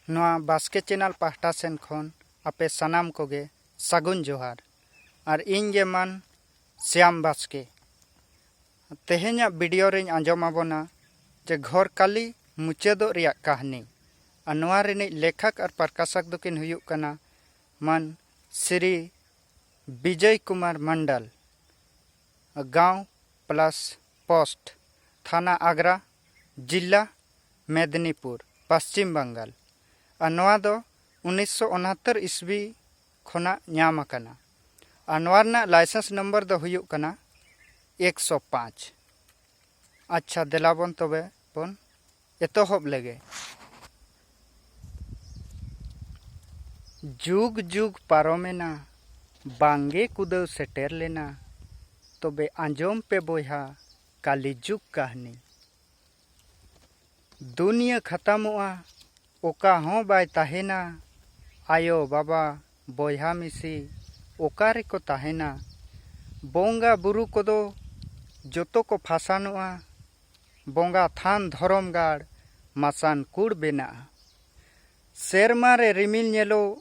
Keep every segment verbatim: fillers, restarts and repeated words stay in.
ᱱᱚᱣᱟ ᱵᱟᱥᱠᱮ ᱪᱮᱱᱮᱞ ᱯᱟᱦᱴᱟ ᱥᱮᱱ ᱠᱷᱚᱱ ᱟᱯᱮ ᱥᱟᱱᱟᱢ ᱠᱚᱜᱮ ᱥᱟᱹᱜᱩᱱ ᱡᱚᱦᱟᱨ᱾ ᱟᱨ ᱤᱧ ᱜᱮ ᱢᱟᱱ ᱥᱭᱟᱢ ᱵᱟᱥᱠᱮ᱾ ᱛᱮᱦᱮᱧᱟᱜ ᱵᱷᱤᱰᱤᱭᱳ ᱨᱤᱧ ᱟᱸᱡᱚᱢ ᱟᱵᱚᱱᱟ ᱡᱮ ᱜᱷᱚᱨ ᱠᱟᱹᱞᱤ ᱢᱩᱪᱟᱹᱫᱚᱜ ᱨᱮᱭᱟᱜ ᱠᱟᱹᱦᱱᱤ᱾ ᱟᱨ ᱱᱚᱣᱟ ᱨᱤᱱᱤᱡ ᱞᱮᱠᱷᱚᱠ ᱟᱨ ᱯᱨᱚᱠᱟᱥᱚᱠ ᱫᱚᱠᱤᱱ ᱦᱩᱭᱩᱜ ᱠᱟᱱᱟ ᱢᱟᱱ ᱥᱨᱤ ᱵᱤᱡᱚᱭ ᱠᱩᱢᱟᱨ ᱢᱚᱱᱰᱚᱞ᱾ ᱜᱟᱶ ᱯᱞᱟᱥ ᱯᱳᱥᱴ, ᱛᱷᱟᱱᱟ ᱟᱜᱽᱨᱟ, ᱡᱤᱞᱟ ᱢᱮᱫᱽᱱᱤᱯᱩᱨ, ᱯᱚᱥᱪᱤᱢ ᱵᱟᱝᱜᱟᱞ᱾ ᱟᱨ ᱱᱚᱣᱟ ᱫᱚ ᱩᱱᱤᱥᱥᱚ ᱩᱱᱟᱦᱟᱛᱛᱚᱨ ᱤᱥᱣᱤ ᱠᱷᱚᱱᱟᱜ ᱧᱟᱢ ᱟᱠᱟᱱᱟ᱾ ᱟᱨ ᱱᱚᱣᱟ ᱨᱮᱱᱟᱜ ᱞᱟᱭᱥᱮᱱᱥ ᱱᱚᱢᱵᱚᱨ ᱫᱚ ᱦᱩᱭᱩᱜ ᱠᱟᱱᱟ ᱮᱠᱥᱚ ᱯᱟᱸᱪ᱾ ᱟᱪᱪᱷᱟ, ᱫᱮᱞᱟ ᱵᱚᱱ ᱛᱚᱵᱮ ᱵᱚᱱ ᱮᱛᱚᱦᱚᱵ ᱞᱮᱜᱮ᱾ ᱡᱩᱜᱽ ᱡᱩᱜᱽ ᱯᱟᱨᱚᱢᱮᱱᱟ, ᱵᱟᱝᱜᱮ ᱠᱩᱫᱟᱹᱣ ᱥᱮᱴᱮᱨ ᱞᱮᱱᱟ᱾ ᱛᱚᱵᱮ ᱟᱸᱡᱚᱢ ᱯᱮ ᱵᱚᱭᱦᱟ, ᱠᱟᱞᱤ ᱡᱩᱜᱽ ᱠᱟᱹᱦᱱᱤ᱾ ᱫᱩᱱᱤᱭᱟᱹ ᱠᱷᱟᱛᱟᱢᱚᱜᱼᱟ, ᱚᱠᱟ ᱦᱚᱸ ᱵᱟᱭ ᱛᱟᱦᱮᱱᱟ᱾ ᱟᱭᱳ ᱵᱟᱵᱟ ᱵᱚᱭᱦᱟ ᱢᱤᱥᱤ ᱚᱠᱟ ᱨᱮᱠᱚ ᱛᱟᱦᱮᱱᱟ? ᱵᱚᱸᱜᱟ ᱵᱩᱨᱩ ᱠᱚᱫᱚ ᱡᱚᱛᱚ ᱠᱚ ᱯᱷᱟᱥᱟᱱᱚᱜᱼᱟ᱾ ᱵᱚᱸᱜᱟ ᱛᱷᱟᱱ ᱫᱷᱚᱨᱚᱢ ᱜᱟᱲ ᱢᱟᱥᱟᱱ ᱠᱩᱲ ᱵᱮᱱᱟᱜᱼᱟ᱾ ᱥᱮᱨᱢᱟ ᱨᱮ ᱨᱤᱢᱤᱞ ᱧᱮᱞᱚᱜ,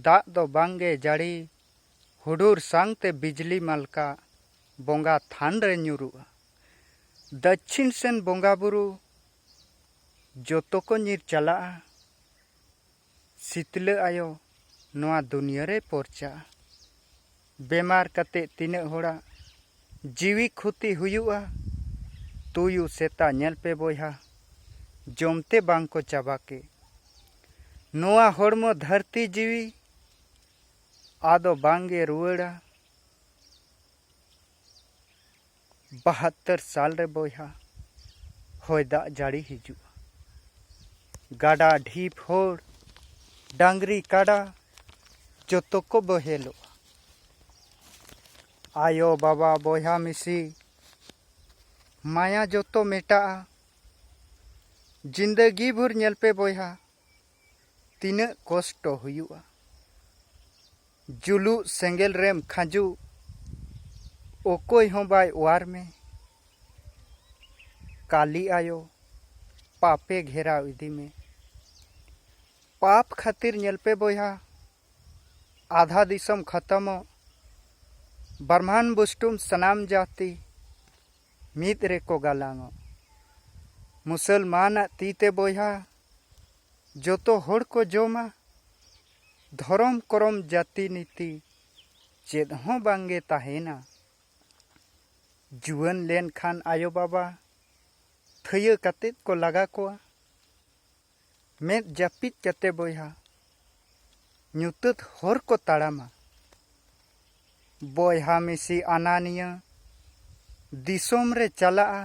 ᱫᱟᱜ ᱫᱚ ᱵᱟᱝᱜᱮ ᱡᱟᱹᱲᱤ᱾ ᱦᱩᱰᱩᱨ ᱥᱟᱝᱛᱮ ᱵᱤᱡᱽᱞᱤ ᱢᱟᱞᱠᱟ ᱵᱚᱸᱜᱟ ᱛᱷᱟᱱ ᱨᱮ ᱧᱩᱨᱩᱜᱼᱟ᱾ ᱫᱟᱹᱪᱷᱤᱱ ᱥᱮᱱ ᱵᱚᱸᱜᱟ ᱵᱩᱨᱩ ᱡᱚᱛᱚ ᱠᱚ ᱧᱤᱨ ᱪᱟᱞᱟᱜᱼᱟ᱾ ᱥᱤᱛᱞᱟᱹ ᱟᱭᱳ ᱱᱚᱣᱟ ᱫᱩᱱᱤᱭᱟᱹ ᱨᱮ ᱯᱚᱨᱪᱟᱜᱼᱟ᱾ ᱵᱮᱢᱟᱨ ᱠᱟᱛᱮ ᱛᱤᱱᱟᱹᱜ ᱦᱚᱲᱟᱜ ᱡᱤᱣᱤ ᱠᱷᱚᱛᱤ ᱦᱩᱭᱩᱜᱼᱟ᱾ ᱛᱩᱭᱩ ᱥᱮᱛᱟ ᱧᱮᱞ ᱯᱮ ᱵᱚᱭᱦᱟ, ᱡᱚᱢᱛᱮ ᱵᱟᱝ ᱠᱚ ᱪᱟᱵᱟ ᱠᱮ᱾ ᱱᱚᱣᱟ ᱦᱚᱲᱢᱚ ᱫᱷᱟᱹᱨᱛᱤ ᱡᱤᱣᱤ ᱟᱫᱚ ᱵᱟᱝ ᱜᱮ ᱨᱩᱣᱟᱹᱲᱟ᱾ ᱵᱟᱦᱟᱛᱛᱚᱨ ᱥᱟᱞ ᱨᱮ ᱵᱚᱭᱦᱟ, ᱦᱚᱭ ᱫᱟᱜ ᱡᱟᱹᱲᱤ ᱦᱤᱡᱩᱜᱼᱟ᱾ ᱜᱟᱰᱟ ᱰᱷᱤᱯ, ᱦᱚᱲ, ᱰᱟᱝᱨᱤ ᱠᱟᱰᱟ ᱡᱚᱛᱚ ᱠᱚ ᱵᱚᱦᱮᱞᱚᱜᱼᱟ᱾ ᱟᱭᱳ ᱵᱟᱵᱟ ᱵᱚᱭᱦᱟ ᱢᱤᱥᱤ ᱢᱟᱭᱟ ᱡᱚᱛᱚ ᱢᱮᱴᱟᱜᱼᱟ᱾ ᱡᱤᱱᱫᱮᱜᱤ ᱵᱷᱳᱨ ᱧᱮᱞ ᱯᱮ ᱵᱚᱭᱦᱟ, ᱛᱤᱱᱟᱹᱜ ᱠᱚᱥᱴᱚ ᱦᱩᱭᱩᱜᱼᱟ᱾ ᱡᱩᱞᱩᱜ ᱥᱮᱸᱜᱮᱞ ᱨᱮᱢ ᱠᱷᱟᱸᱡᱩᱜ, ᱚᱠᱚᱭ ᱦᱚᱸ ᱵᱟᱭ ᱚᱣᱟᱨ ᱢᱮ᱾ ᱠᱟᱞᱤ ᱟᱭᱳ, ᱯᱟᱯᱮ ᱜᱷᱮᱨᱟᱣ ᱤᱫᱤ ᱢᱮ᱾ ᱯᱟᱯ ᱠᱷᱟᱹᱛᱤᱨ ᱧᱮᱞ ᱯᱮ ᱵᱚᱭᱦᱟ, ᱟᱫᱷᱟ ᱫᱤᱥᱚᱢ ᱠᱷᱟᱛᱟᱢᱚᱜ, ᱵᱨᱟᱦᱢᱟᱱ ᱵᱩᱥᱴᱩᱢ ᱥᱟᱱᱟᱢ ᱡᱟᱹᱛᱤ ᱢᱤᱫ ᱨᱮᱠᱚ ᱜᱟᱞᱟᱝᱚᱜ᱾ ᱢᱩᱥᱚᱞᱢᱟᱱᱟᱜ ᱛᱤ ᱛᱮ ᱵᱚᱭᱦᱟ, ᱡᱚᱛᱚ ᱦᱚᱲ ᱠᱚ ᱡᱚᱢᱟ, ᱫᱷᱚᱨᱚᱢ ᱠᱚᱨᱚᱢ ᱡᱟᱹᱛᱤ ᱱᱤᱛᱤ ᱪᱮᱫ ᱦᱚᱸ ᱵᱟᱝᱜᱮ ᱛᱟᱦᱮᱱᱟ᱾ ᱡᱩᱣᱟᱹᱱ ᱞᱮᱱᱠᱷᱟᱱ ᱟᱭᱳ ᱵᱟᱵᱟ ᱛᱷᱟᱹᱭᱟᱹ ᱠᱟᱛᱮᱫ ᱠᱚ ᱞᱟᱜᱟ ᱠᱚᱣᱟ᱾ ᱢᱮᱫ ᱡᱟᱹᱯᱤᱫ ᱠᱟᱛᱮ ᱵᱚᱭᱦᱟ ᱧᱩᱛᱟᱹᱛ ᱦᱚᱨ ᱠᱚ ᱛᱟᱲᱟᱢᱟ᱾ ᱵᱚᱭᱦᱟ ᱢᱤᱥᱤ ᱟᱱᱟᱱᱤᱭᱟᱹ ᱫᱤᱥᱚᱢ ᱨᱮ ᱪᱟᱞᱟᱜᱼᱟ᱾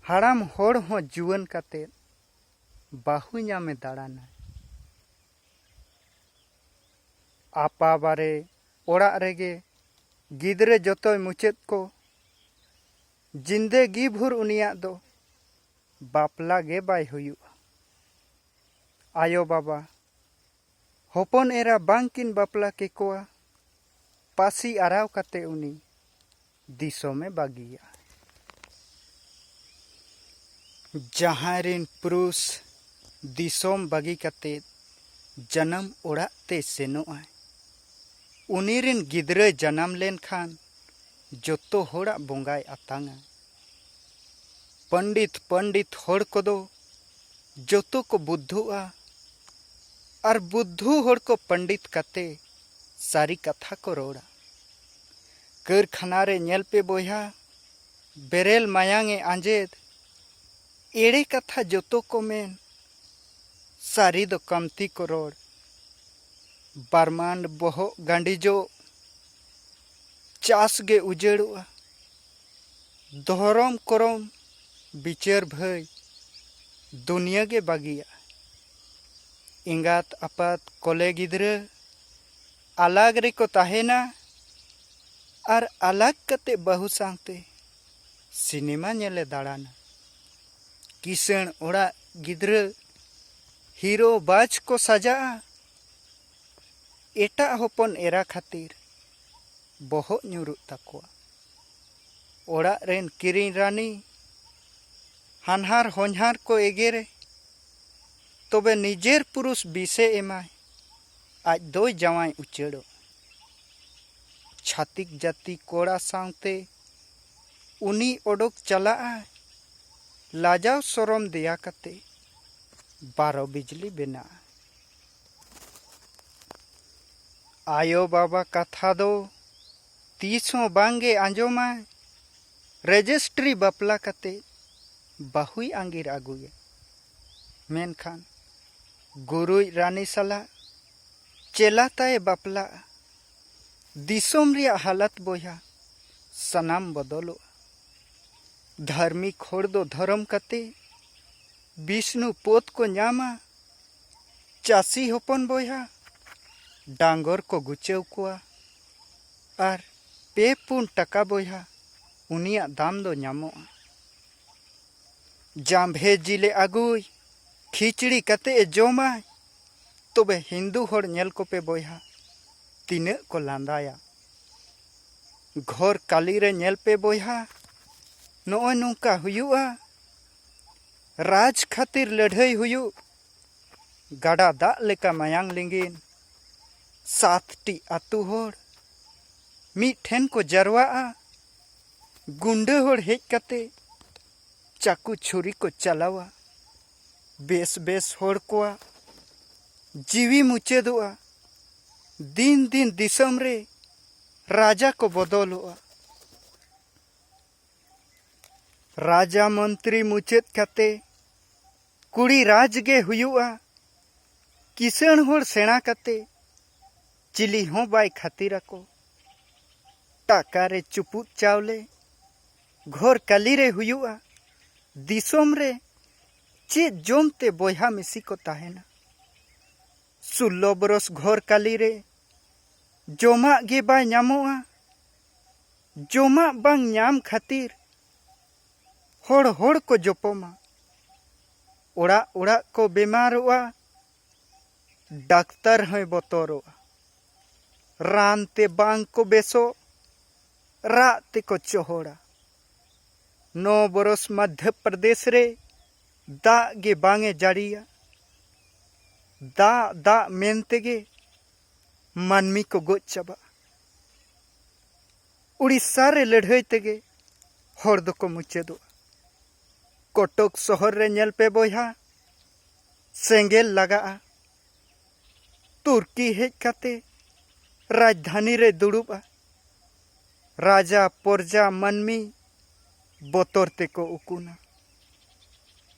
ᱦᱟᱲᱟᱢ ᱦᱚᱲ ᱦᱚᱸ ᱡᱩᱣᱟᱹᱱ ᱠᱟᱛᱮ ᱵᱟᱹᱦᱩ ᱧᱟᱢᱮ ᱫᱟᱬᱟᱱᱟ᱾ ᱟᱯᱟ ᱵᱟᱨᱮ ᱚᱲᱟᱜ ᱨᱮᱜᱮ ᱜᱤᱫᱽᱨᱟᱹ ᱡᱚᱛᱚᱭ ᱢᱩᱪᱟᱹᱫ ᱠᱚ᱾ ᱡᱤᱱᱫᱮᱜᱤ ᱵᱷᱳᱨ ᱩᱱᱤᱭᱟᱜ ᱫᱚ ᱵᱟᱯᱞᱟ ᱜᱮ ᱵᱟᱭ ᱦᱩᱭᱩᱜᱼᱟ᱾ ᱟᱭᱳ ᱵᱟᱵᱟ ᱦᱚᱯᱚᱱ ᱮᱨᱟ ᱵᱟᱝ ᱠᱤᱱ ᱵᱟᱯᱞᱟ ᱠᱮᱠᱚᱣᱟ᱾ ᱯᱟᱹᱥᱤ ᱟᱨᱟᱣ ᱠᱟᱛᱮ ᱩᱱᱤ ᱫᱤᱥᱚᱢᱮ ᱵᱟᱹᱜᱤᱭᱟ᱾ ᱡᱟᱦᱟᱸᱭ ᱨᱮᱱ ᱯᱩᱨᱩᱥ ᱫᱤᱥᱚᱢ ᱵᱟᱹᱜᱤ ᱠᱟᱛᱮ ᱡᱟᱱᱟᱢ ᱚᱲᱟᱜ ᱛᱮ ᱥᱮᱱᱚᱜᱼᱟᱭ, ᱩᱱᱤ ᱨᱮᱱ ᱜᱤᱫᱽᱨᱟᱹᱭ ᱡᱟᱱᱟᱢ ᱞᱮᱱᱠᱷᱟᱱ ᱡᱚᱛᱚ ᱦᱚᱲᱟᱜ ᱵᱚᱸᱜᱟᱭ ᱟᱛᱟᱝᱟ᱾ ᱯᱚᱱᱰᱤᱛ ᱯᱚᱱᱰᱤᱛ ᱦᱚᱲ ᱠᱚᱫᱚ ᱡᱚᱛᱚ ᱠᱚ ᱵᱩᱫᱽᱫᱷᱚᱜᱼᱟ᱾ ᱟᱨ ᱵᱩᱫᱽᱫᱷᱩ ᱦᱚᱲ ᱠᱚ ᱯᱚᱱᱰᱤᱛ ᱠᱟᱛᱮ ᱥᱟᱹᱨᱤ ᱠᱟᱛᱷᱟ ᱠᱚ ᱨᱚᱲᱟ᱾ ᱠᱟᱹᱨᱠᱷᱟᱱᱟ ᱨᱮ ᱧᱮᱞ ᱯᱮ ᱵᱚᱭᱦᱟ, ᱵᱮᱨᱮᱞ ᱢᱟᱭᱟᱝ ᱮ ᱟᱸᱡᱮᱫ᱾ ᱮᱲᱮ ᱠᱟᱛᱷᱟ ᱡᱚᱛᱚ ᱠᱚ ᱢᱮᱱ, ᱥᱟᱹᱨᱤ ᱫᱚ ᱠᱟᱢᱛᱤ ᱠᱚ ᱨᱚᱲ᱾ ᱵᱟᱨᱢᱟᱱᱰ ᱵᱚᱦᱚᱜ ᱜᱟᱸᱰᱤᱡᱚᱜ, ᱪᱟᱥ ᱜᱮ ᱩᱡᱟᱹᱲᱚᱜᱼᱟ᱾ ᱫᱷᱚᱨᱚᱢ ᱠᱚᱨᱚᱢ ᱵᱤᱪᱟᱹᱨ ᱵᱷᱟᱹᱭ ᱫᱩᱱᱤᱭᱟᱹ ᱜᱮ ᱵᱟᱹᱜᱤᱭᱟᱜᱼᱟ᱾ ᱮᱸᱜᱟᱛ ᱟᱯᱟᱛ ᱠᱚᱞᱮ ᱜᱤᱫᱽᱨᱟᱹ ᱟᱞᱟᱜᱽ ᱨᱮᱠᱚ ᱛᱟᱦᱮᱱᱟ᱾ ᱟᱨ ᱟᱞᱟᱜᱽ ᱠᱟᱛᱮ ᱵᱟᱹᱦᱩ ᱥᱟᱶᱛᱮ ᱥᱤᱱᱮᱢᱟ ᱧᱮᱞᱮ ᱫᱟᱬᱟᱱᱟ᱾ ᱠᱤᱥᱟᱹᱬ ᱚᱲᱟᱜ ᱜᱤᱫᱽᱨᱟᱹ ᱦᱤᱨᱳ ᱵᱟᱡᱽ ᱠᱚ ᱥᱟᱡᱟᱜᱼᱟ᱾ ᱮᱴᱟᱜ ᱦᱚᱯᱚᱱ ᱮᱨᱟ ᱠᱷᱟᱹᱛᱤᱨ ᱵᱚᱦᱚᱜ ᱧᱩᱨᱩᱜ ᱛᱟᱠᱚᱣᱟ᱾ ᱚᱲᱟᱜ ᱨᱮᱱ ᱠᱤᱨᱤᱧ ᱨᱟᱱᱤ ᱦᱟᱱᱦᱟᱨ ᱦᱚᱧᱦᱟᱨ ᱠᱚ ᱮᱜᱮᱨᱮ᱾ ᱛᱚᱵᱮ ᱱᱤᱡᱮᱨ ᱯᱩᱨᱩᱥ ᱵᱤᱥᱮ ᱮᱢᱟᱭ, ᱟᱡ ᱫᱚᱭ ᱡᱟᱶᱟᱭ ᱩᱪᱟᱹᱲᱚᱜ᱾ ᱪᱷᱟᱹᱛᱤᱠ ᱡᱟᱹᱛᱤ ᱠᱚᱲᱟ ᱥᱟᱶᱛᱮ ᱩᱱᱤ ᱚᱰᱚᱠ ᱪᱟᱞᱟᱜᱼᱟᱭ, ᱞᱟᱡᱟᱣ ᱥᱚᱨᱚᱢ ᱫᱮᱭᱟ ᱠᱟᱛᱮ ᱵᱟᱨᱚ ᱵᱤᱡᱽᱞᱤ ᱵᱮᱱᱟᱜᱼᱟ᱾ ᱟᱭᱳ ᱵᱟᱵᱟ ᱠᱟᱛᱷᱟ ᱫᱚ ᱛᱤᱥ ᱦᱚᱸ ᱵᱟᱝ ᱜᱮ ᱟᱸᱡᱚᱢᱟᱭ᱾ ᱨᱮᱡᱤᱥᱴᱨᱤ ᱵᱟᱯᱞᱟ ᱠᱟᱛᱮ ᱵᱟᱹᱦᱩᱭ ᱟᱸᱜᱤᱨ ᱟᱹᱜᱩᱭᱟ᱾ ᱢᱮᱱᱠᱷᱟᱱ ᱜᱩᱨᱩᱭ ᱨᱟᱱᱤ ᱥᱟᱞᱟᱜ ᱪᱮᱞᱟ ᱛᱟᱭ ᱵᱟᱯᱞᱟᱜᱼᱟ᱾ ᱫᱤᱥᱚᱢ ᱨᱮᱭᱟᱜ ᱦᱟᱞᱚᱛ ᱵᱚᱭᱦᱟ ᱥᱟᱱᱟᱢ ᱵᱚᱫᱚᱞᱚᱜᱼᱟ᱾ ᱫᱷᱟᱨᱢᱤᱠ ᱦᱚᱲ ᱫᱚ ᱫᱷᱚᱨᱚᱢ ᱠᱟᱛᱮ ᱵᱤᱥᱱᱩ ᱯᱚᱫᱽ ᱠᱚ ᱧᱟᱢᱟ᱾ ᱪᱟᱹᱥᱤ ᱦᱚᱯᱚᱱ ᱵᱚᱭᱦᱟ ᱰᱟᱝᱜᱚᱨ ᱠᱚ ᱜᱩᱪᱟᱹᱣ ᱠᱚᱣᱟ᱾ ᱟᱨ ᱯᱮ ᱯᱩᱱ ᱴᱟᱠᱟ ᱵᱚᱭᱦᱟ ᱩᱱᱤᱭᱟᱜ ᱫᱟᱢ ᱫᱚ ᱧᱟᱢᱚᱜᱼᱟ᱾ ᱡᱟᱢᱵᱷᱮ ᱡᱤᱞᱮ ᱟᱹᱜᱩᱭ, ᱠᱷᱤᱪᱲᱤ ᱠᱟᱛᱮ ᱮ ᱡᱚᱢᱟᱭ᱾ ᱛᱚᱵᱮ ᱦᱤᱱᱫᱩ ᱦᱚᱲ ᱧᱮᱞ ᱠᱚᱯᱮ ᱵᱚᱭᱦᱟ, ᱛᱤᱱᱟᱹᱜ ᱠᱚ ᱞᱟᱸᱫᱟᱭᱟ᱾ ᱜᱷᱚᱨ ᱠᱟᱹᱞᱤ ᱨᱮ ᱧᱮᱞ ᱯᱮ ᱵᱚᱭᱦᱟ, ᱱᱚᱜᱼᱚᱭ ᱱᱚᱝᱠᱟ ᱦᱩᱭᱩᱜᱼᱟ᱾ ᱨᱟᱡᱽ ᱠᱷᱟᱹᱛᱤᱨ ᱞᱟᱹᱲᱦᱟᱹᱭ ᱦᱩᱭᱩᱜ, ᱜᱟᱰᱟ ᱫᱟᱜ ᱞᱮᱠᱟ ᱢᱟᱭᱟᱝ ᱞᱤᱸᱜᱤᱱ᱾ ᱥᱟᱛᱴᱤ ᱟᱹᱛᱩ ᱦᱚᱲ ᱢᱤᱫ ᱴᱷᱮᱱ ᱠᱚ ᱡᱟᱨᱣᱟᱜᱼᱟ᱾ ᱜᱩᱱᱰᱟᱹ ᱦᱚᱲ ᱦᱮᱡ ᱠᱟᱛᱮ ᱪᱟᱹᱠᱩ ᱪᱷᱩᱨᱤ ᱠᱚ ᱪᱟᱞᱟᱣᱟ᱾ ᱵᱮᱥ ᱵᱮᱥ ᱦᱚᱲ ᱠᱚᱣᱟᱜ ᱡᱤᱣᱤ ᱢᱩᱪᱟᱹᱫᱚᱜᱼᱟ᱾ ᱫᱤᱱ ᱫᱤᱱ ᱫᱤᱥᱚᱢ ᱨᱮ ᱨᱟᱡᱟ ᱠᱚ ᱵᱚᱫᱚᱞᱚᱜᱼᱟ᱾ ᱨᱟᱡᱟ ᱢᱚᱱᱛᱨᱤ ᱢᱩᱪᱟᱹᱫ ᱠᱟᱛᱮ ᱠᱩᱲᱤ ᱨᱟᱡᱽ ᱜᱮ ᱦᱩᱭᱩᱜᱼᱟ᱾ ᱠᱤᱥᱟᱹᱬ ᱦᱚᱲ ᱥᱮᱬᱟ ᱠᱟᱛᱮ ᱪᱤᱞᱤ ᱦᱚᱸ ᱵᱟᱭ ᱠᱷᱟᱹᱛᱤᱨ ᱟᱠᱚ᱾ ᱴᱟᱠᱟ ᱨᱮ ᱪᱩᱯᱩᱫ ᱪᱟᱣᱞᱮ ᱜᱷᱚᱨ ᱠᱟᱹᱞᱤ ᱨᱮ ᱦᱩᱭᱩᱜᱼᱟ᱾ ᱫᱤᱥᱚᱢ ᱨᱮ ᱪᱮᱫ ᱡᱚᱢ ᱛᱮ ᱵᱚᱭᱦᱟ ᱢᱤᱥᱤ ᱠᱚ ᱛᱟᱦᱮᱱᱟ? ᱥᱩᱞᱞᱚ ᱵᱚᱨᱚᱥ ᱜᱷᱚᱨ ᱠᱟᱹᱞᱤ ᱨᱮ ᱡᱚᱢᱟᱜ ᱜᱮ ᱵᱟᱭ ᱧᱟᱢᱚᱜᱼᱟ᱾ ᱡᱚᱢᱟᱜ ᱵᱟᱝ ᱧᱟᱢ ᱠᱷᱟᱹᱛᱤᱨ ᱦᱚᱲ ᱦᱚᱲ ᱠᱚ ᱡᱚᱯᱚᱢᱟ᱾ ᱚᱲᱟᱜ ᱚᱲᱟᱜ ᱠᱚ ᱵᱮᱢᱟᱨᱚᱜᱼᱟ᱾ ᱰᱟᱠᱛᱟᱨ ᱦᱚᱸᱭ ᱵᱚᱛᱚᱨᱚᱜᱼᱟ᱾ ᱨᱟᱱ ᱛᱮ ᱵᱟᱝ ᱠᱚ ᱵᱮᱥᱚᱜ, ᱨᱟᱜ ᱛᱮᱠᱚ ᱪᱚᱦᱚᱲᱟ᱾ ᱱᱚ ᱵᱚᱨᱚᱥ ᱢᱚᱫᱽᱫᱷᱚ ᱯᱨᱚᱫᱮᱥ ᱨᱮ ᱫᱟᱜ ᱜᱮ ᱵᱟᱝ ᱮ ᱡᱟᱹᱲᱤᱭᱟ᱾ ᱫᱟᱜ ᱫᱟᱜ ᱢᱮᱱ ᱛᱮᱜᱮ ᱢᱟᱹᱱᱢᱤ ᱠᱚ ᱜᱚᱡ ᱪᱟᱵᱟᱜᱼᱟ᱾ ᱩᱲᱤᱥᱥᱟ ᱨᱮ ᱞᱟᱹᱲᱦᱟᱹᱭ ᱛᱮᱜᱮ ᱦᱚᱲ ᱫᱚᱠᱚ ᱢᱩᱪᱟᱹᱫᱚᱜᱼᱟ᱾ ᱠᱚᱴᱚᱠ ᱥᱚᱦᱚᱨ ᱨᱮ ᱧᱮᱞ ᱯᱮ ᱵᱚᱭᱦᱟ, ᱥᱮᱸᱜᱮᱞ ᱞᱟᱜᱟᱜᱼᱟ᱾ ᱛᱩᱨᱠᱤ ᱦᱮᱡ ᱠᱟᱛᱮ ᱨᱟᱡᱽᱫᱷᱟᱱᱤ ᱨᱮ ᱫᱩᱲᱩᱵᱼᱟ᱾ ᱨᱟᱡᱟ ᱯᱚᱨᱡᱟ ᱢᱟᱹᱱᱢᱤ ᱵᱚᱛᱚᱨ ᱛᱮᱠᱚ ᱩᱠᱩᱱᱟ᱾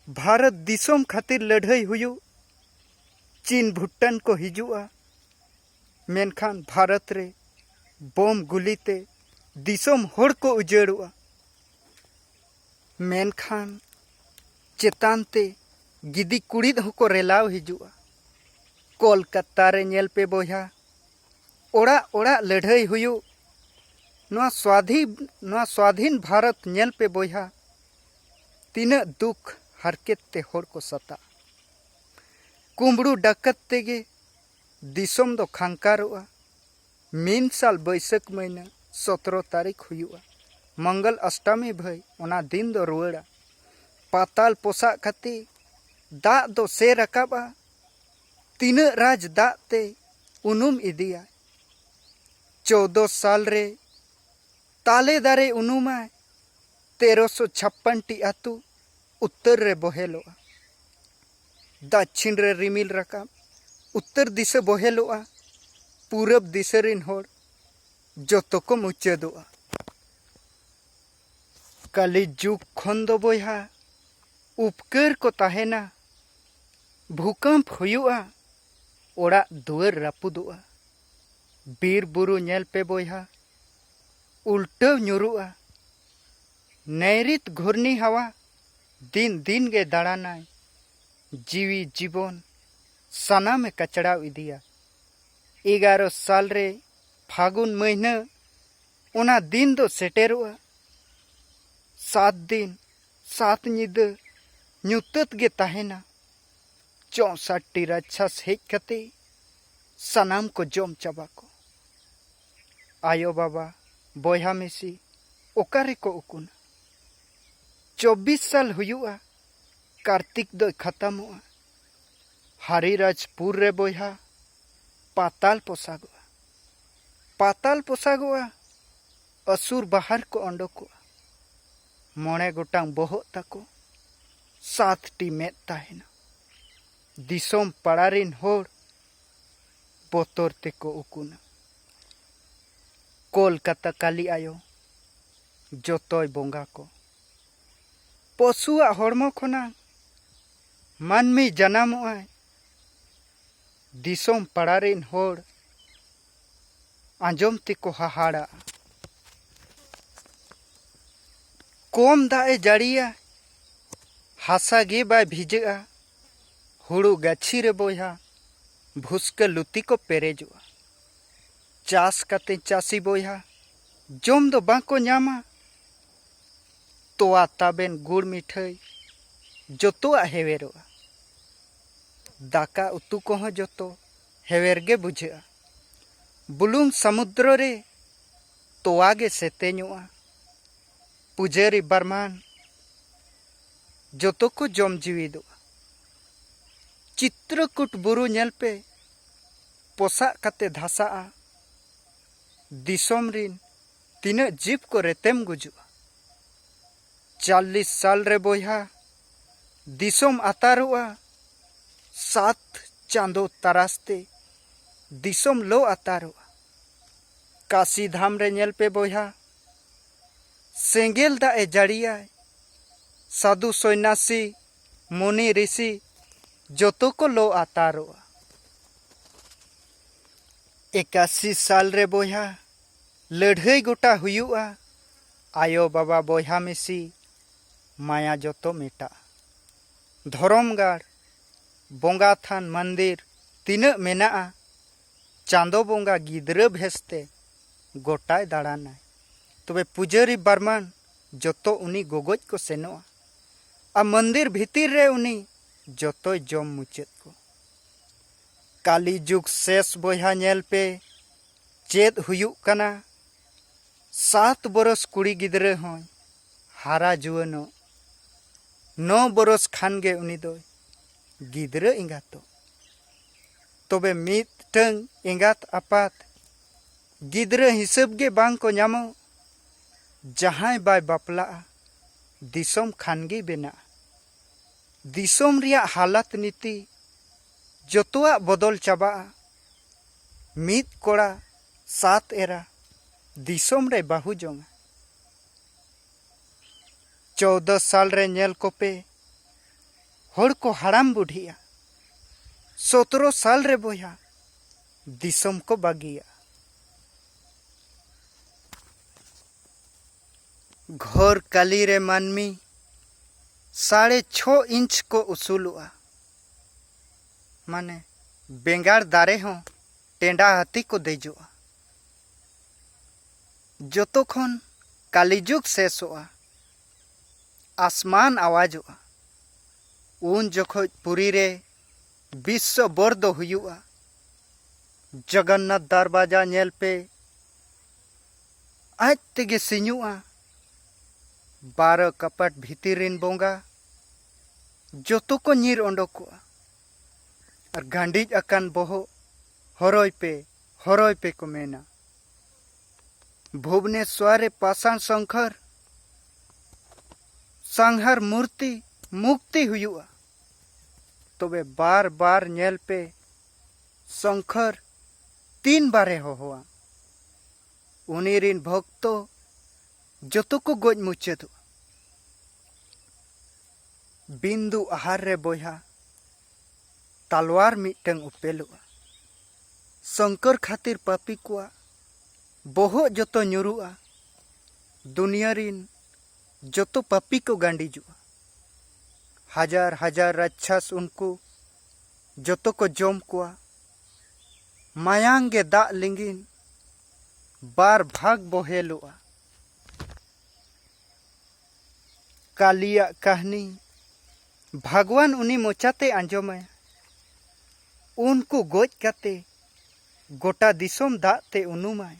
ᱵᱷᱟᱨᱚᱛ ᱫᱤᱥᱚᱢ ᱠᱷᱟᱹᱛᱤᱨ ᱞᱟᱹᱲᱦᱟᱹᱭ ᱦᱩᱭᱩᱜ ᱪᱤᱱ ᱵᱷᱩᱴᱟᱱ ᱠᱚ ᱦᱤᱡᱩᱜᱼᱟ, ᱢᱮᱱᱠᱷᱟᱱ ᱵᱷᱟᱨᱚᱛ ᱨᱮ ᱵᱳᱢ ᱜᱩᱞᱤ ᱛᱮ ᱫᱤᱥᱚᱢ ᱦᱚᱲ ᱠᱚ ᱩᱡᱟᱹᱲᱚᱜᱼᱟ᱾ ᱢᱮᱱᱠᱷᱟᱱ ᱪᱮᱛᱟᱱ ᱛᱮ ᱜᱤᱫᱤ ᱠᱩᱲᱤᱫ ᱦᱚᱸᱠᱚ ᱨᱮᱞᱟᱣ ᱦᱤᱡᱩᱜᱼᱟ᱾ ᱠᱳᱞᱠᱟᱛᱟ ᱨᱮ ᱧᱮᱞ ᱯᱮ ᱵᱚᱭᱦᱟ, ᱚᱲᱟᱜ ᱚᱲᱟᱜ ᱞᱟᱹᱲᱦᱟᱹᱭ ᱦᱩᱭᱩᱜ᱾ ᱱᱚᱣᱟ ᱥᱣᱟᱫᱷᱤ ᱱᱚᱣᱟ ᱥᱣᱟᱫᱷᱤᱱ ᱵᱷᱟᱨᱚᱛ ᱧᱮᱞ ᱯᱮ ᱵᱚᱭᱦᱟ, ᱛᱤᱱᱟᱹᱜ ᱫᱩᱠ ᱦᱟᱨᱠᱮᱛ ᱛᱮ ᱦᱚᱲ ᱠᱚ ᱥᱟᱛᱟᱜᱼᱟ᱾ ᱠᱩᱢᱵᱽᱲᱩ ᱰᱟᱠᱟᱛ ᱛᱮᱜᱮ ᱫᱤᱥᱚᱢ ᱫᱚ ᱠᱷᱟᱝᱠᱟᱨᱚᱜᱼᱟ᱾ ᱢᱤᱱ ᱥᱟᱞ ᱵᱟᱹᱭᱥᱟᱹᱠᱷ ᱢᱟᱹᱦᱱᱟᱹ ᱥᱚᱛᱨᱚ ᱛᱟᱹᱨᱤᱠᱷ ᱦᱩᱭᱩᱜᱼᱟ᱾ ᱢᱚᱝᱜᱚᱞ ᱚᱥᱴᱚᱢᱤ ᱵᱷᱟᱹᱭ ᱚᱱᱟ ᱫᱤᱱ ᱫᱚ ᱨᱩᱣᱟᱹᱲᱟ᱾ ᱯᱟᱛᱟᱞ ᱯᱚᱥᱟᱜ ᱠᱷᱟᱹᱛᱤᱨ ᱫᱟᱜ ᱫᱚ ᱥᱮ ᱨᱟᱠᱟᱵᱼᱟ᱾ ᱛᱤᱱᱟᱹᱜ ᱨᱟᱡᱽ ᱫᱟᱜ ᱛᱮ ᱩᱱᱩᱢ ᱤᱫᱤᱭᱟ᱾ ᱪᱳᱫᱚ ᱥᱟᱞ ᱨᱮ ᱛᱟᱞᱮ ᱫᱟᱨᱮ ᱩᱱᱩᱢᱟᱭ᱾ ᱛᱮᱨᱚᱥᱚ ᱪᱷᱟᱯᱯᱟᱱ ᱴᱤ ᱟᱹᱛᱩ ᱩᱛᱛᱚᱨ ᱨᱮ ᱵᱚᱦᱮᱞᱚᱜᱼᱟ᱾ ᱫᱟᱹᱪᱷᱤᱱ ᱨᱮ ᱨᱤᱢᱤᱞ ᱨᱟᱠᱟᱵ, ᱩᱛᱛᱚᱨ ᱫᱤᱥᱟᱹ ᱵᱚᱦᱮᱞᱚᱜᱼᱟ᱾ ᱯᱩᱨᱩᱵ ᱫᱤᱥᱟᱹ ᱨᱤᱱ ᱦᱚᱲ ᱡᱚᱛᱚ ᱠᱚ ᱢᱩᱪᱟᱹᱫᱚᱜᱼᱟ᱾ ᱠᱟᱞᱤ ᱡᱩᱜᱽ ᱠᱷᱚᱱ ᱫᱚ ᱵᱚᱭᱦᱟ ᱩᱯᱠᱟᱹᱨ ᱠᱚ ᱛᱟᱦᱮᱱᱟ᱾ ᱵᱷᱩᱠᱟᱢᱯ ᱦᱩᱭᱩᱜᱼᱟ, ᱚᱲᱟᱜ ᱫᱩᱣᱟᱹᱨ ᱨᱟᱹᱯᱩᱫᱚᱜᱼᱟ᱾ ᱵᱤᱨ ᱵᱩᱨᱩ ᱧᱮᱞ ᱯᱮ ᱵᱚᱭᱦᱟ, ᱩᱞᱴᱟᱹᱣ ᱧᱩᱨᱩᱜᱼᱟ᱾ ᱱᱮᱭᱨᱤᱛ ᱜᱷᱩᱨᱱᱤ ᱦᱟᱣᱟ ᱫᱤᱱ ᱫᱤᱱ ᱜᱮ ᱫᱟᱬᱟᱱᱟᱭ᱾ ᱡᱤᱣᱤ ᱡᱤᱵᱚᱱ ᱥᱟᱱᱟᱢᱮ ᱠᱟᱪᱲᱟᱣ ᱤᱫᱤᱭᱟ᱾ ᱮᱜᱟᱨᱚ ᱥᱟᱞ ᱨᱮ ᱯᱷᱟᱹᱜᱩᱱ ᱢᱟᱹᱦᱱᱟᱹ ᱚᱱᱟ ᱫᱤᱱ ᱫᱚ ᱥᱮᱴᱮᱨᱚᱜᱼᱟ᱾ ᱥᱟᱛ ᱫᱤᱱ ᱥᱟᱛ ᱧᱤᱫᱟᱹ ᱧᱩᱛᱟᱹᱛ ᱜᱮ ᱛᱟᱦᱮᱱᱟ᱾ ᱪᱚᱸᱥᱟᱴ ᱴᱤ ᱨᱟᱪᱷᱟᱥ ᱦᱮᱡ ᱠᱟᱛᱮ ᱥᱟᱱᱟᱢ ᱠᱚ ᱡᱚᱢ ᱪᱟᱵᱟ ᱠᱚ᱾ ᱟᱭᱳ ᱵᱟᱵᱟ, ᱵᱚᱭᱦᱟ ᱢᱤᱥᱤ ᱚᱠᱟ ᱨᱮᱠᱚ ᱩᱠᱩᱱᱟ? ᱪᱚᱵᱵᱤᱥ ᱥᱟᱞ ᱦᱩᱭᱩᱜᱼᱟ, ᱠᱟᱨᱛᱤᱠ ᱫᱚᱭ ᱠᱷᱟᱛᱟᱢᱚᱜᱼᱟ᱾ ᱦᱟᱨᱤᱨᱟᱡᱽᱯᱩᱨ ᱨᱮ ᱵᱚᱭᱦᱟ, ᱯᱟᱛᱟᱞ ᱯᱚᱥᱟᱜᱚᱜᱼᱟ᱾ ᱯᱟᱛᱟᱞ ᱯᱚᱥᱟᱜᱚᱜᱼᱟ, ᱟᱹᱥᱩᱨ ᱵᱟᱦᱟᱨ ᱠᱚ ᱚᱰᱚᱠᱚᱜᱼᱟ᱾ ᱢᱚᱬᱮ ᱜᱚᱴᱟᱝ ᱵᱚᱦᱚᱜ ᱛᱟᱠᱚ, ᱥᱟᱛᱴᱤ ᱢᱮᱫ ᱛᱟᱦᱮᱱᱟ᱾ ᱫᱤᱥᱚᱢ ᱯᱟᱲᱟ ᱨᱤᱱ ᱦᱚᱲ ᱵᱚᱛᱚᱨ ᱛᱮᱠᱚ ᱩᱠᱩᱱᱟ᱾ ᱠᱳᱞᱠᱟᱛᱟ ᱠᱟᱞᱤ ᱟᱭᱳ ᱡᱚᱛᱚᱭ ᱵᱚᱸᱜᱟ ᱠᱚ᱾ ᱯᱚᱥᱩᱣᱟᱜ ᱦᱚᱲᱢᱚ ᱠᱷᱚᱱᱟᱜ ᱢᱟᱹᱱᱢᱤ ᱡᱟᱱᱟᱢᱚᱜᱼᱟᱭ᱾ ᱫᱤᱥᱚᱢ ᱯᱟᱲᱟ ᱨᱤᱱ ᱦᱚᱲ ᱟᱸᱡᱚᱢ ᱛᱮᱠᱚ ᱦᱟᱦᱟᱲᱟᱜᱼᱟ᱾ ᱠᱚᱢ ᱫᱟᱜ ᱮ ᱡᱟᱹᱲᱤᱭᱟ, ᱦᱟᱥᱟ ᱜᱮ ᱵᱟᱭ ᱵᱷᱤᱡᱟᱹᱜᱼᱟ᱾ ᱦᱩᱲᱩ ᱜᱟᱹᱪᱷᱤ ᱨᱮ ᱵᱚᱭᱦᱟ, ᱵᱷᱩᱥᱠᱟᱹ ᱞᱩᱛᱤ ᱠᱚ ᱯᱮᱨᱮᱡᱚᱜᱼᱟ᱾ ᱪᱟᱥ ᱠᱟᱛᱮ ᱪᱟᱹᱥᱤ ᱵᱚᱭᱦᱟ, ᱡᱚᱢ ᱫᱚ ᱵᱟᱝ ᱠᱚ ᱧᱟᱢᱟ᱾ ᱛᱚᱣᱟ ᱛᱟᱵᱮᱱ ᱜᱩᱲ ᱢᱤᱴᱷᱟᱹᱭ, ᱡᱚᱛᱚᱣᱟᱜ ᱦᱮᱣᱮᱨᱚᱜᱼᱟ᱾ ᱫᱟᱠᱟ ᱩᱛᱩ ᱠᱚᱦᱚᱸ ᱡᱚᱛᱚ ᱦᱮᱣᱮᱨ ᱜᱮ ᱵᱩᱡᱷᱟᱹᱜᱼᱟ᱾ ᱵᱩᱞᱩᱝ ᱥᱟᱢᱩᱫᱨᱚ ᱨᱮ ᱛᱚᱣᱟ ᱜᱮ ᱥᱮᱛᱮᱧᱚᱜᱼᱟ᱾ ᱯᱩᱡᱟᱹᱨᱤ ᱵᱟᱨᱢᱟᱱ ᱡᱚᱛᱚ ᱠᱚ ᱡᱚᱢ ᱡᱤᱣᱤᱫᱚᱜᱼᱟ᱾ ᱪᱤᱛᱨᱚᱠᱩᱴ ᱵᱩᱨᱩ ᱧᱮᱞ ᱯᱮ, ᱯᱚᱥᱟᱜ ᱠᱟᱛᱮ ᱫᱷᱟᱥᱟᱜᱼᱟ᱾ ᱫᱤᱥᱚᱢ ᱨᱤᱱ ᱛᱤᱱᱟᱹᱜ ᱡᱤᱵᱽ ᱠᱚ ᱨᱮᱛᱮᱢ ᱜᱩᱡᱩᱜᱼᱟ᱾ ᱪᱟᱞᱞᱤᱥ ᱥᱟᱞ ᱨᱮ ᱵᱚᱭᱦᱟ, ᱫᱤᱥᱚᱢ ᱟᱛᱟᱨᱚᱜᱼᱟ᱾ ᱥᱟᱛ ᱪᱟᱸᱫᱚ ᱛᱟᱨᱟᱥ ᱛᱮ ᱫᱤᱥᱚᱢ ᱞᱚ ᱟᱛᱟᱨᱚᱜᱼᱟ᱾ ᱠᱟᱥᱤ ᱫᱷᱟᱢ ᱨᱮ ᱧᱮᱞ ᱯᱮ ᱵᱚᱭᱦᱟ, ᱥᱮᱸᱜᱮᱞ ᱫᱟᱜ ᱮ ᱡᱟᱹᱲᱤᱭᱟᱭ᱾ ᱥᱟᱫᱷᱩ ᱥᱚᱭᱱᱟᱥᱤ, ᱢᱩᱱᱤ ᱨᱤᱥᱤ, ᱡᱚᱛᱚ ᱠᱚ ᱞᱚ ᱟᱛᱟᱨᱚᱜᱼᱟ᱾ ᱮᱠᱟᱥᱤ ᱥᱟᱞ ᱨᱮ ᱵᱚᱭᱦᱟ, ᱞᱟᱹᱲᱦᱟᱹᱭ ᱜᱚᱴᱟ ᱦᱩᱭᱩᱜᱼᱟ᱾ ᱟᱭᱳ ᱵᱟᱵᱟ ᱵᱚᱭᱦᱟ ᱢᱤᱥᱤ, ᱢᱟᱭᱟ ᱡᱚᱛᱚ ᱢᱮᱴᱟᱜᱼᱟ᱾ ᱫᱷᱚᱨᱚᱢ ᱜᱟᱲ, ᱵᱚᱸᱜᱟ ᱛᱷᱟᱱ, ᱢᱚᱱᱫᱤᱨ ᱛᱤᱱᱟᱹᱜ ᱢᱮᱱᱟᱜᱼᱟ, ᱪᱟᱸᱫᱚ ᱵᱚᱸᱜᱟ ᱜᱤᱫᱽᱨᱟᱹ ᱵᱷᱮᱥ ᱛᱮ ᱜᱚᱴᱟᱭ ᱫᱟᱬᱟᱱᱟᱭ᱾ ᱛᱚᱵᱮ ᱯᱩᱡᱟᱹᱨᱤ ᱵᱟᱨᱢᱟᱱ ᱡᱚᱛᱚ ᱩᱱᱤ ᱜᱚᱜᱚᱡ ᱠᱚ ᱥᱮᱱᱚᱜᱼᱟ᱾ ᱟᱨ ᱢᱚᱱᱫᱤᱨ ᱵᱷᱤᱛᱤᱨ ᱨᱮ ᱩᱱᱤ ᱡᱚᱛᱚᱭ ᱡᱚᱢ ᱢᱩᱪᱟᱹᱫ ᱠᱚ᱾ ᱠᱟᱞᱤ ᱡᱩᱜᱽ ᱥᱮᱥ ᱵᱚᱭᱦᱟ, ᱧᱮᱞ ᱯᱮ ᱪᱮᱫ ᱦᱩᱭᱩᱜ ᱠᱟᱱᱟ᱾ ᱥᱟᱛ ᱵᱚᱨᱚᱥ ᱠᱩᱲᱤ ᱜᱤᱫᱽᱨᱟᱹ ᱦᱚᱸᱭ ᱦᱟᱨᱟ ᱡᱩᱣᱟᱹᱱᱚᱜ᱾ ᱱᱚ ᱵᱚᱨᱚᱥ ᱠᱷᱟᱱ ᱜᱮ ᱩᱱᱤ ᱫᱚᱭ ᱜᱤᱫᱽᱨᱟᱹ ᱮᱸᱜᱟᱛᱚᱜ᱾ ᱛᱚᱵᱮ ᱢᱤᱫᱴᱟᱹᱝ ᱮᱸᱜᱟᱛ ᱟᱯᱟᱛ ᱜᱤᱫᱽᱨᱟᱹ ᱦᱤᱥᱟᱹᱵ ᱜᱮ ᱵᱟᱝ ᱠᱚ ᱧᱟᱢᱚᱜ᱾ ᱡᱟᱦᱟᱸᱭ ᱵᱟᱭ ᱵᱟᱯᱞᱟᱜᱼᱟ, ᱫᱤᱥᱚᱢ ᱠᱷᱟᱱ ᱜᱮ ᱵᱮᱱᱟᱜᱼᱟ᱾ ᱫᱤᱥᱚᱢ ᱨᱮᱭᱟᱜ ᱦᱟᱞᱟᱛ ᱱᱤᱛᱤ ᱡᱚᱛᱚᱣᱟᱜ ᱵᱚᱫᱚᱞ ᱪᱟᱵᱟᱜᱼᱟ᱾ ᱢᱤᱫ ᱠᱚᱲᱟ ᱥᱟᱛ ᱮᱨᱟ ᱫᱤᱥᱚᱢ ᱨᱮ ᱵᱟᱹᱦᱩ ᱡᱚᱝᱟ᱾ ᱪᱳᱫᱚ ᱥᱟᱞ ᱨᱮ ᱧᱮᱞ ᱠᱚᱯᱮ, ᱦᱚᱲ ᱠᱚ ᱦᱟᱲᱟᱢ ᱵᱩᱰᱷᱤᱜᱼᱟ᱾ ᱥᱚᱛᱨᱚ ᱥᱟᱞ ᱨᱮ ᱵᱚᱭᱦᱟ, ᱫᱤᱥᱚᱢ ᱠᱚ ᱵᱟᱹᱜᱤᱭᱟ᱾ ᱜᱷᱚᱨ ᱠᱟᱞᱤ ᱨᱮ ᱢᱟᱹᱱᱢᱤ ᱥᱟᱲᱮ ᱪᱷᱚ ᱤᱧᱪ ᱠᱚ ᱩᱥᱩᱞᱚᱜᱼᱟ᱾ ᱢᱟᱱᱮ, ᱵᱮᱸᱜᱟᱲ ᱫᱟᱨᱮ ᱦᱚᱸ ᱴᱮᱸᱰᱟ ᱦᱟᱹᱛᱤ ᱠᱚ ᱫᱮᱡᱚᱜᱼᱟ᱾ ᱡᱚᱛᱚ ᱠᱷᱚᱱ ᱠᱟᱞᱤᱡᱩᱜᱽ ᱥᱮᱥᱚᱜᱼᱟ, ᱟᱥᱢᱟᱱ ᱟᱣᱟᱡᱚᱜᱼᱟ᱾ ᱩᱱ ᱡᱚᱠᱷᱚᱡ ᱯᱩᱨᱤ ᱨᱮ ᱵᱤᱥᱥᱚ ᱵᱚᱨ ᱫᱚ ᱦᱩᱭᱩᱜᱼᱟ᱾ ᱡᱚᱜᱚᱱᱱᱟᱛᱷ ᱫᱟᱨᱵᱟᱡᱟ ᱧᱮᱞ ᱯᱮ, ᱟᱡ ᱛᱮᱜᱮ ᱥᱤᱧᱚᱜᱼᱟ᱾ ᱵᱟᱨᱚ ᱠᱟᱯᱟᱴ ᱵᱷᱤᱛᱤᱨ ᱨᱤᱱ ᱵᱚᱸᱜᱟ ᱡᱚᱛᱚ ᱠᱚ ᱧᱤᱨ ᱚᱰᱚᱠᱚᱜᱼᱟ᱾ ᱟᱨ ᱜᱟᱸᱰᱤᱡ ᱟᱠᱟᱱ ᱵᱚᱦᱚᱜ, "ᱦᱚᱨᱚᱭ ᱯᱮ, ᱦᱚᱨᱚᱭ ᱯᱮ," ᱠᱚ ᱢᱮᱱᱟ᱾ ᱵᱷᱩᱵᱽᱱᱮᱥᱣᱟᱨ ᱨᱮ ᱯᱟᱥᱟᱱ ᱥᱚᱝᱠᱷᱚᱨ ᱥᱟᱝᱦᱟᱨ ᱢᱩᱨᱛᱤ ᱢᱩᱠᱛᱤ ᱦᱩᱭᱩᱜᱼᱟ᱾ ᱛᱚᱵᱮ ᱵᱟᱨ ᱵᱟᱨ ᱧᱮᱞ ᱯᱮ, ᱥᱚᱝᱠᱷᱚᱨ ᱛᱤᱱ ᱵᱟᱨᱮ ᱦᱚᱦᱚᱣᱟ᱾ ᱩᱱᱤ ᱨᱤᱱ ᱵᱷᱚᱠᱛᱚ ᱡᱚᱛᱚ ᱠᱚ ᱜᱚᱡ ᱢᱩᱪᱟᱹᱫᱚᱜᱼᱟ᱾ ᱵᱤᱱᱫᱩ ᱟᱦᱟᱨ ᱨᱮ ᱵᱚᱭᱦᱟ, ᱛᱟᱞᱣᱟᱨ ᱢᱤᱫᱴᱟᱝ ᱩᱯᱮᱞᱚᱜᱼᱟ᱾ ᱥᱚᱝᱠᱚᱨ ᱠᱷᱟᱹᱛᱤᱨ ᱯᱟᱯᱤ ᱠᱚᱣᱟᱜ ᱵᱚᱦᱚᱜ ᱡᱚᱛᱚ ᱧᱩᱨᱩᱜᱼᱟ᱾ ᱫᱩᱱᱤᱭᱟᱹ ᱨᱤᱱ ᱡᱚᱛᱚ ᱯᱟᱯᱤ ᱠᱚ ᱜᱟᱸᱰᱤᱡᱚᱜᱼᱟ᱾ ᱦᱟᱡᱟᱨ ᱦᱟᱡᱟᱨ ᱨᱟᱪᱷᱟᱥ ᱩᱱᱠᱩ ᱡᱚᱛᱚ ᱠᱚ ᱡᱚᱢ ᱠᱚᱣᱟ᱾ ᱢᱟᱭᱟᱝ ᱜᱮ ᱫᱟᱜ ᱞᱤᱸᱜᱤᱱ ᱵᱟᱨ ᱵᱷᱟᱜᱽ ᱵᱚᱦᱮᱞᱚᱜᱼᱟ᱾ ᱠᱟᱞᱤᱭᱟᱜ ᱠᱟᱹᱦᱱᱤ ᱵᱷᱟᱜᱽᱣᱟᱱ ᱩᱱᱤ ᱢᱚᱪᱟᱛᱮ ᱟᱸᱡᱚᱢᱟᱭ᱾ ᱩᱱᱠᱩ ᱜᱚᱡ ᱠᱟᱛᱮ ᱜᱚᱴᱟ ᱫᱤᱥᱚᱢ ᱫᱟᱜ ᱛᱮ ᱩᱱᱩᱢᱟᱭ᱾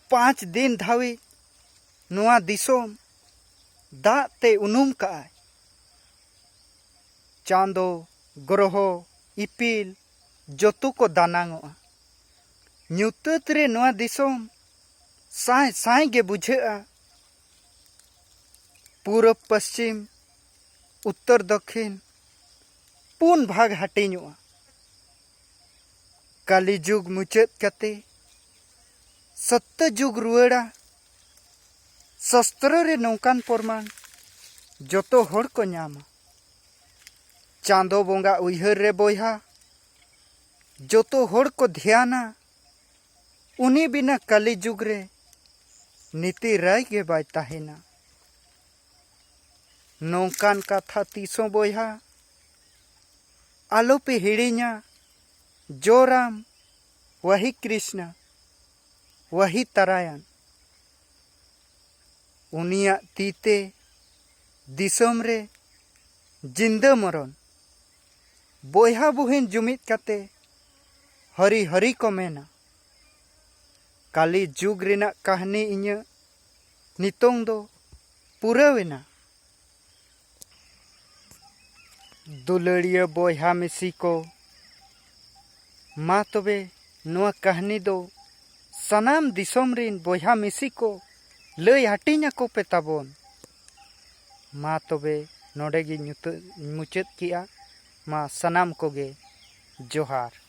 ᱯᱟᱸᱪ ᱫᱤᱱ ᱫᱷᱟᱹᱵᱤᱡ ᱱᱚᱣᱟ ᱫᱤᱥᱚᱢ ᱫᱟᱜ ᱛᱮ ᱩᱱᱩᱢ ᱠᱟᱜᱼᱟᱭ᱾ ᱪᱟᱸᱫᱚ, ᱜᱨᱚᱦᱚ, ᱤᱯᱤᱞ ᱡᱚᱛᱚ ᱠᱚ ᱫᱟᱱᱟᱝᱚᱜᱼᱟ᱾ ᱧᱩᱛᱟᱹᱛ ᱨᱮ ᱱᱚᱣᱟ ᱫᱤᱥᱚᱢ ᱥᱟᱸᱭ ᱥᱟᱸᱭ ᱜᱮ ᱵᱩᱡᱷᱟᱹᱜᱼᱟ᱾ ᱯᱩᱨᱩᱵ ᱯᱚᱥᱪᱤᱢ, ᱩᱛᱛᱚᱨ ᱫᱚᱠᱷᱤᱱ ᱯᱩᱱ ᱵᱷᱟᱜᱽ ᱦᱟᱹᱴᱤᱧᱚᱜᱼᱟ᱾ ᱠᱟᱞᱤ ᱡᱩᱜᱽ ᱢᱩᱪᱟᱹᱫ ᱠᱟᱛᱮ ᱥᱚᱛᱛᱚ ᱡᱩᱜᱽ ᱨᱩᱣᱟᱹᱲᱟ᱾ ᱥᱟᱥᱛᱨᱚ ᱨᱮ ᱱᱚᱝᱠᱟᱱ ᱯᱨᱚᱢᱟᱱ ᱡᱚᱛᱚ ᱦᱚᱲ ᱠᱚ ᱧᱟᱢᱟ᱾ ᱪᱟᱸᱫᱚ ᱵᱚᱸᱜᱟ ᱩᱭᱦᱟᱹᱨ ᱨᱮ ᱵᱚᱭᱦᱟ ᱡᱚᱛᱚ ᱦᱚᱲ ᱠᱚ ᱫᱷᱮᱭᱟᱱᱟ᱾ ᱩᱱᱤ ᱵᱤᱱᱟ ᱠᱟᱞᱤ ᱡᱩᱜᱽ ᱨᱮ ᱱᱤᱛᱤ ᱨᱟᱭ ᱜᱮ ᱵᱟᱭ ᱛᱟᱦᱮᱱᱟ᱾ ᱱᱚᱝᱠᱟᱱ ᱠᱟᱛᱷᱟ ᱛᱤᱥ ᱦᱚᱸ ᱵᱚᱭᱦᱟ ᱟᱞᱚᱯᱮ ᱦᱤᱲᱤᱧᱟ᱾ ᱡᱚ ᱨᱟᱢ, ᱣᱟᱦᱤ ᱠᱨᱤᱥᱱᱟ, ᱣᱟᱦᱤ ᱛᱟᱨᱟᱭᱟᱱ᱾ ᱩᱱᱤᱭᱟᱜ ᱛᱤ ᱛᱮ ᱫᱤᱥᱚᱢ ᱨᱮ ᱡᱤᱱᱫᱟᱹ ᱢᱚᱨᱚᱱ᱾ ᱵᱚᱭᱦᱟ ᱵᱩᱦᱤᱱ ᱡᱩᱢᱤᱫ ᱠᱟᱛᱮ ᱦᱚᱨᱤ ᱦᱚᱨᱤ ᱠᱚ ᱢᱮᱱᱟ᱾ ᱠᱟᱞᱤ ᱡᱩᱜᱽ ᱨᱮᱱᱟᱜ ᱠᱟᱹᱦᱱᱤ ᱤᱧᱟᱹᱜ ᱱᱤᱛᱚᱝ ᱫᱚ ᱯᱩᱨᱟᱹᱣᱮᱱᱟ᱾ ᱫᱩᱞᱟᱹᱲᱤᱭᱟᱹ ᱵᱚᱭᱦᱟ ᱢᱤᱥᱤ ᱠᱚ, ᱢᱟ ᱛᱚᱵᱮ ᱱᱚᱣᱟ ᱠᱟᱹᱦᱱᱤ ᱫᱚ ᱥᱟᱱᱟᱢ ᱫᱤᱥᱚᱢ ᱨᱤᱱ ᱵᱚᱭᱦᱟ ᱢᱤᱥᱤ ᱠᱚ ᱞᱟᱹᱭ ᱦᱟᱹᱴᱤᱧ ᱟᱠᱚ ᱯᱮ ᱛᱟᱵᱚᱱ᱾ ᱢᱟ ᱛᱚᱵᱮ ᱱᱚᱰᱮ ᱜᱮ ᱧᱩᱛᱟᱹ-, ᱢᱩᱪᱟᱹᱫ ᱠᱮᱜᱼᱟ᱾ ᱢᱟ ᱥᱟᱱᱟᱢ ᱠᱚᱜᱮ ᱡᱚᱦᱟᱨ᱾